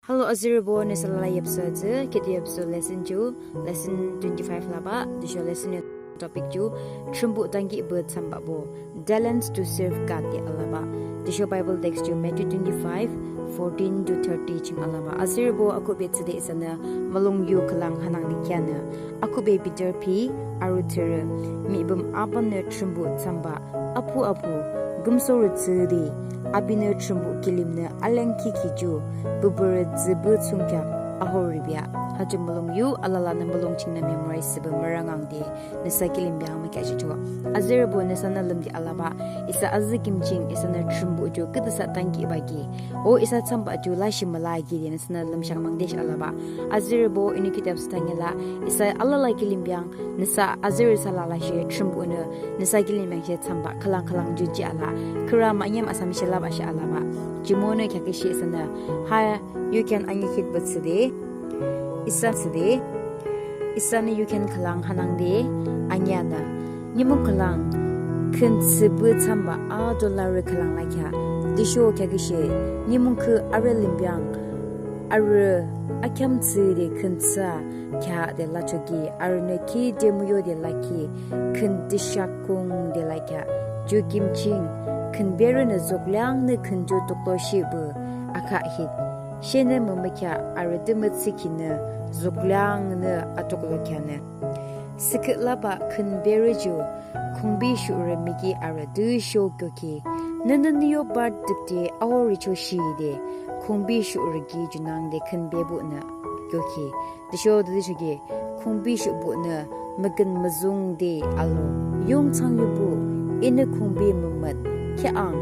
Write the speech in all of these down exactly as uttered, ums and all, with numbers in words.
Hello azürübo, nüsa alala yapsu atsü, khihni yapsu lesson ju, lesson twenty-five labah, tüsho lesson yo topic ju, Thrünpuh tankihpü thsambahbo, talents to serve God de alabah. Tüsho Bible text ju Matthew twenty-five, fourteen to thirty ching alabah. Azürübo, akhuhbe thsüde isanü mulong yu khülang hanangde kheahnü, akhuhbe Peter phüyi arü thürü, mihpüm abanü Thrünpuh thsambah apu apu gümsorü thsüde, apinü Thrünpuh kilimnü alangkhi ki ju püpürü thsüpü thsungkheak ahoripü ah. Ha ju mulong yu alalanü mulong chingnü memorize thsüpü mürangangde nüsa kilim biang mükheahshihchoh. Azürübo, nüsanü lümde alabah, isa azü kim ching isanü Thrünpuh ju küdüsa tankihbah ki, o isa thsambah ju lashih müla kide nüsanü lümshang mangde shi alabah. Azürübo, inü küdüpü thsü tangela, isa alala kilim biang, nüsa azürü thsü lalashe Thrünpuhnü nüsa kilim biangshe thsambah khülang khülang ju jih ala, khürü mahne asam shi labah shi alabah. Jumonü kheaküshe isanü ha yukhan anikhitpü thsüde, isa thsüde, isanü yukhan khülang hanangde aneanü, nimung khülang khün thsüpü thsambah ato larü khülang lakheah. Tüsho kheaküshe nimung khülang arü lim biang, arü akheam thsüde khün thsü kheahde lachoki, arünü ki de müyode lakhi, khün tüsheak kungde lakheah. Ju kim ching khün berünü zukleangnü khün ju tukloshihpü akheahkhit, shenü mümükheah, arü tümü thsükhinü zukleangnü atuklokheanü. Sükhüh labah khün berü ju khungbe shuhrü miki arü tüsho kheokhi, nünü nü yo part tüpde ahorichoshihde khungbe shuhrü ki junangde khün bebonü kheokhi. Tüsho tütüshoki khungbe shuhbonü mükün müzüngde alo, yungsang yobuh, inü khungbe mümüt, kheahang,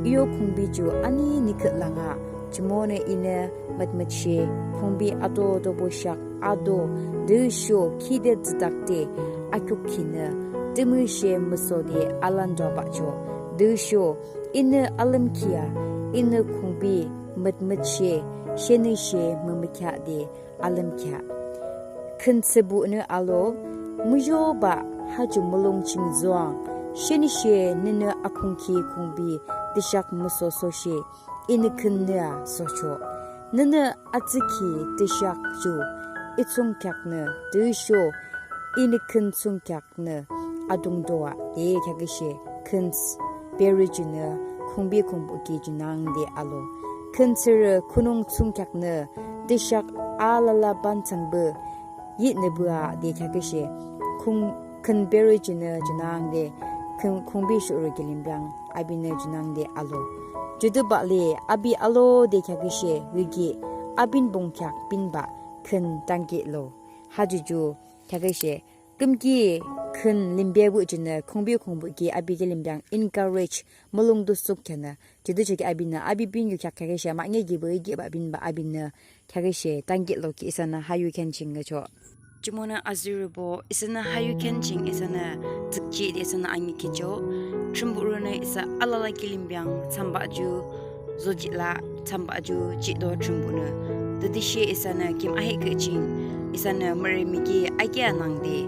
I yo khungbe ju ani nikhüh lang ah. Jumonü inü mütmütshe khungbe ato tobo sheak ato tüsho khide tsütakde akhiukhinü tümüshe müsode alanto abahchoh. Tüsho inü alümkhi ah, inü khungbe mütmütshe shenüshe mümükheahde alümkheah. Khün thsübonü alo, muzhobah ha ju mulong ching zoang, shenüshe nünü akhungkhi khungbe tüsheak müsososhe inü khünnü asochoh. Nünü atsükhi tüsheak ju I thsungkheaknü tüsho inü khün thsungkheak nü adungto ah de kheaküshe khün berü junü khungbe khungbuh ki junangde alo. Khün thsürü khunung thsungkheaknü tüsheak alala banthsangbah yihnüpü ah de kheaküshe khün berü junü junangde khün khungbe shuhrü kilim biang apinü junangde alo. Judübah le api alo de kheaküshe yüki apinü bongkheak binbah khün tankihlo. Ha ju ju kheaküshe küyimki khün limbebuh junü khungbe khungbuh ki api kilim biang encourage mulong thsungkheaknü. Judüchoki apinü api binkiu kheak kheaküshe mahne kipü I kibah binbah apinü kheaküshe tankihlo ki isanü ha yukhan ching ngüchoh. Jumonü azürübo, isanü ha yukhan ching isanü tsükjide isanü anikhitchoh. Thrünpuhnü isa alala kilim biang thsambah ju zojihlah, thsambah ju jihdo Thrünpuhnü. Tütüshe isanü kim ahihkhüh ching isanü mürü miki akheanangde,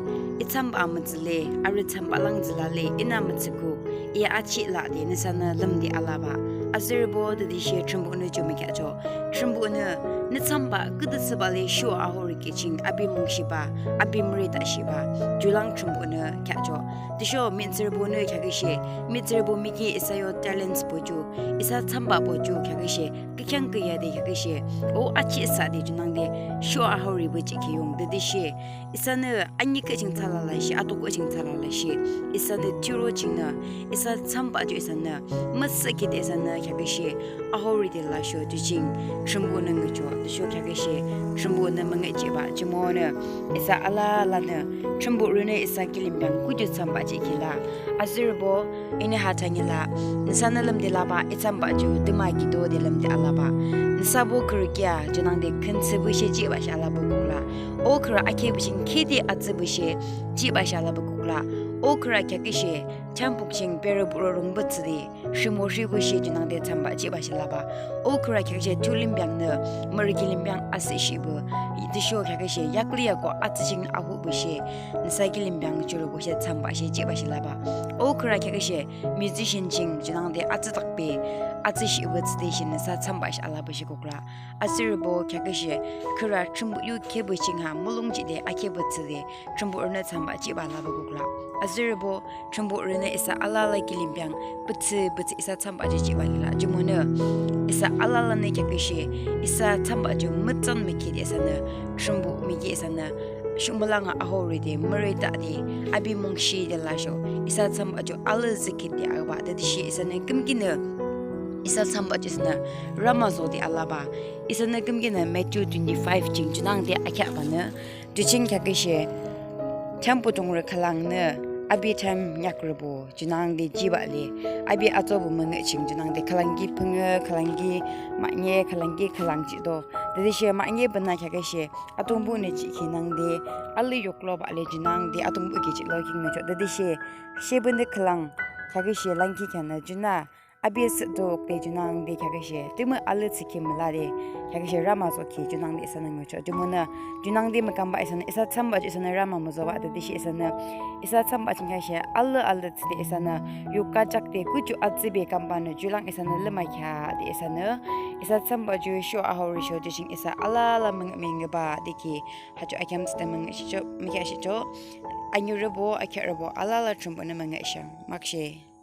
I thsambah amütsüle, arü thsambah lang tsülale inü amütsüku, I achihlade nüsanü lümde alabah. Azürübo, tütüshe Thrünpuhnü ju mükheahchoh. Thrünpuhnü nü thsambah küde thsübah le sho ahorikhi ching api mungshibah, api müretahshihbah ju lang Thrünpuhnü kheahchoh. Tüsho mihtsürübonü kheaküshe, mihtsürübo miki isa yo talentsbo ju, isa thsambahbo ju kheaküshe kükheangkhi yade kheaküshe o achihsade junangde sho ahoripü jihkhi yung. Tütüshe isanü anikhüh ching thsülalashe, atokhu ching thsülalashe, isanü thiyuro chingnü isa thsambah ju isanü müsühkhide isanü kheaküshe ahoride lasho ju ching Thrünpuhnü ngüchoh. Tüsho kheaküshe Thrünpuhnü müngühjihbah. Jumonü isa alalanü Thrünpuhnü isa kilim biang küde thsambah jihkhi lah. Azürübo, inü ha thanila, nüsanü lümde labah, I thsambah ju tümü akhido de lümde alabah. Nüsabo khürü ki a junangde khün thsüpüshe jihbah she alapü kuklah. O khürü akhipü ching khide atsüpüshe jihbah she alapü kuklah. O khürü kheaküshe Thiyampuh ching berübo rungbe thsüde, rhimo rhibeshe junangde thsambah jihbah she labah. O khürü kheaküshe thiyulimbeangnü, mürü kilimbeang asühshihbe, tüsho kheaküshe yakli yako atsü ching ahubeshe, nüsa kilimbeang jurüboshe thsambah she jihbah she labah. O khürü kheaküshe musician ching junangde atsüdakbe, atsüshihbe thsüdeshe nüsa thsambah she alabah she kuklah. Azürübo kheaküshe, khürü Thrünpuh yu khebe ching ha mulong jihde akhebe thsüde, Thrünpuhnü thsambah jihbah labah kuklah. Azürübo, Thrünpuhnü isa alala kilimbeang, petsü petsü isa thsambah ju jihbah lila. Jumonü, isa alalanü kheaküshe, isa thsambah ju mütsan mükhide isanü, Thrünpuh miki isanü, shumülanga ahoride, mürütade, api mungshide lasho, isa thsambah ju alü zükitde abah, tütüshe isanü kümkinü, isa thsambah ju isanü, ramazode alabah, isanü kümkinü Matthew twenty-five ching junangde akheahbanü, ju ching kheaküshe, thiyampuh thungrü khülangnü, api thiyam nyakrübo, junangde jihbah le, api atsopü müngüh ching junangde khülang ki phüngü, khülang ki mahne, khülang ki khülang jihdo, tütüshe mahne bena kheaküshe, Atungpuhnü jihkhi nangde, alü yuklo bah le junangde, Atungpuh ki jihlo ki ngüchoh tütüshe, shepünü khülang, kheaküshe langkhi kheanü junü, api sütokde junangde kheaküshe, tümü alü tsükhi mülade, kheaküshe ramazokhi junangde isanü ngüchoh. Jumonü, junangde mükambah isanü, isa thsambah ju isanü rama müzobah tütüshe isanü, isa thsambah ching kheaküshe, alü alü thsüde isanü, yuka jakde kuju atsübe kambanü, julang isanü lümakheahde isanü, isa thsambah ju sho ahorisho ju ching isa alala müngühmühibah de ki, ha ju akheam thsüde müngühshihchoh, mükheahshihchoh, aniurübo, akheahrübo, alala Thrünpuhnü müngühshang, makshe.